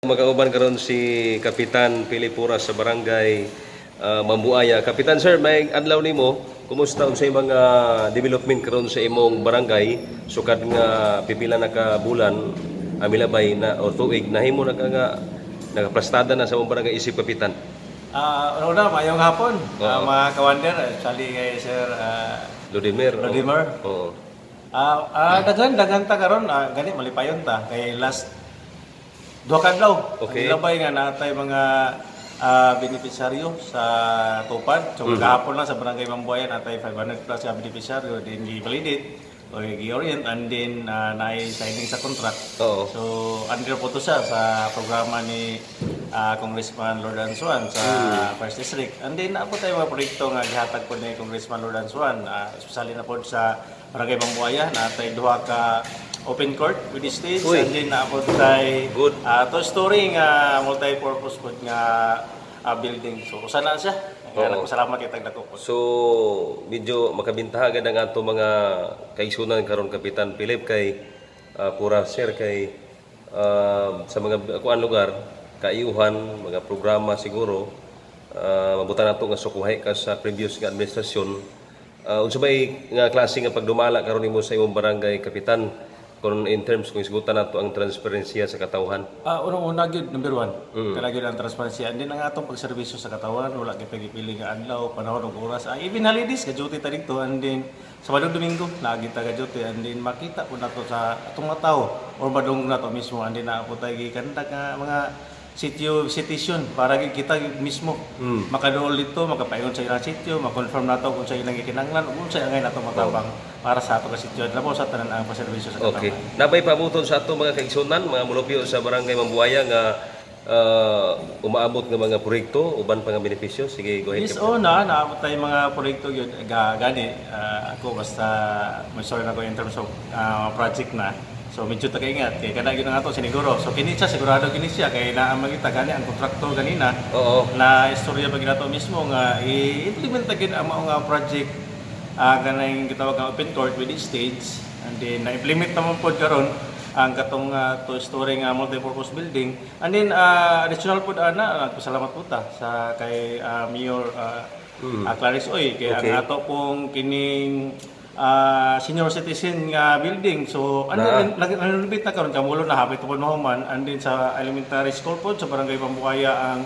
Magauban karon si Kapitan Philip Puras sa Barangay Mambuaya. Kapitan sir, may adlaw nimo. Kumusta, unsay mga development karon sa imong barangay sukad nga pipila na ka bulan amilabay na o tuig nahimo na ka nga nakaplastada na sa imong barangay isip kapitan? Una, maayong hapon, mga kawander, especially kay Sir Lodimer. Lodimer. Daghan daghan ta karon, gani malipayon ta kay last duha ka adlaw. Ang labay nga natay mga beneficiaryo sa tupad. So gahapon lang sa Barangay Mambuaya natay 500 plus ka beneficiaryo din gi-validate o gi-orient and then naay signing sa contract. So under po to siya sa programa ni Congressman Lordan Suan sa First District. And then naa po tayo mga proyekto nga gihatag po ni Congressman Lordan Suan, especially na po sa Barangay Mambuaya, natay duha ka open court with the stage. Uy. And then naa po tay Good. Two-story nga multi-purpose po nga building. So usa na siya. Kaya nagpasalamat kay tagdako po. So medyo makabintaha gid ang ato mga kaigsunan karon, Kapitan Philip, kay pura sir, kay sa mga kuan lugar kaiyuhan mga programa siguro mabutan nato nga sukuhay ka sa previous nga administrasyon. Unsa bay nga klase nga pagdumala karon nimo sa imong barangay, Kapitan, kung in terms kung isgutan nato ang transparensiya sa katawhan? Unang-una gyud, number one. Kana gyud ang transparency. And then ang atong pagserbisyo sa katawan, wala gyud pagipili nga adlaw, panahon ug oras. Even holidays ka duty ta dito and then Sabado, Domingo naa gyud ta ka duty and then makita po nato sa atong mga tao or madungog nato mismo and then naa po tay gikanta nga mga sitio citation para gyud kita gyud mismo makaduol dito, makapaingon sa ilang sitio, ma-confirm nato kung sa ilang gikinahanglan ug unsa angay nato matabang para sa ato ka sitio. Labaw sa tanan ang paserbisyo sa katawan. Nabay pabuton sa ato mga kaigsunan, mga mulupyo sa Barangay Mambuaya nga umaabot nga mga proyekto uban pa nga benepisyo? Sige, go ahead. Yes, Kapitan. Oo na, naabot tayo mga proyekto yun. Gani, ako basta may sorry na ko in terms of project na. So medyo tagaingat kay kada gyud nga ato siniguro. So kini siya sigurado kini siya kay naa man kita gani ang kontraktor ganina na istorya pa ginato mismo nga i-implement ta gyud ang mao nga project, kanang gitawag nga open court with the stage, and then na-implement naman pod karon ang katong two-story nga multi-purpose building. And then additional pod ana, nagpasalamat po ta sa kay Mayor Clarice Uy kay ang ato pong kining senior citizen nga building, so ano nag-renovate na karon, kamulo na, hapit po mahuman. And then sa elementary school pod sa Barangay Mambuaya ang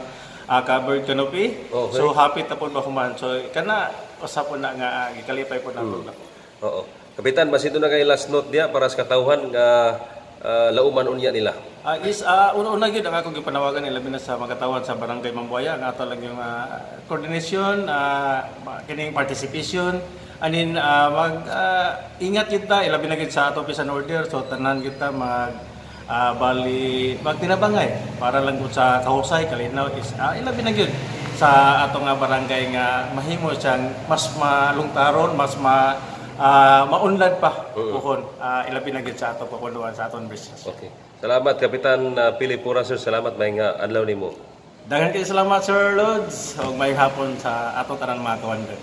covered canopy, so hapit na pod mahuman. So kana usa po na nga gikalipay po nato. Oo. Kapitan, basin na kay last note diya para sa katawhan nga lauman unya nila. Is una-una gyud ang akong gipanawagan labi na sa mga katawan sa Barangay Mambuaya ang ato lang yung coordination, kining participation and then mag ingat kita ilabi na gyud sa atong peace and order. So tanan kita mag bali magtinabangay para lang gud sa kahusay, kalinaw is ilabi na gyud sa atong nga barangay nga mahimo siyang mas malungtaron, mas maunlad pa puhon, ilabi na gyud sa atong papunduan sa atong business. Okay. Salamat, Kapitan Philip Pura, sir. Salamat, may nga adlaw nimo. Daghan kay salamat, Sir Lods, ug may hapon sa atong tanan mga kawander.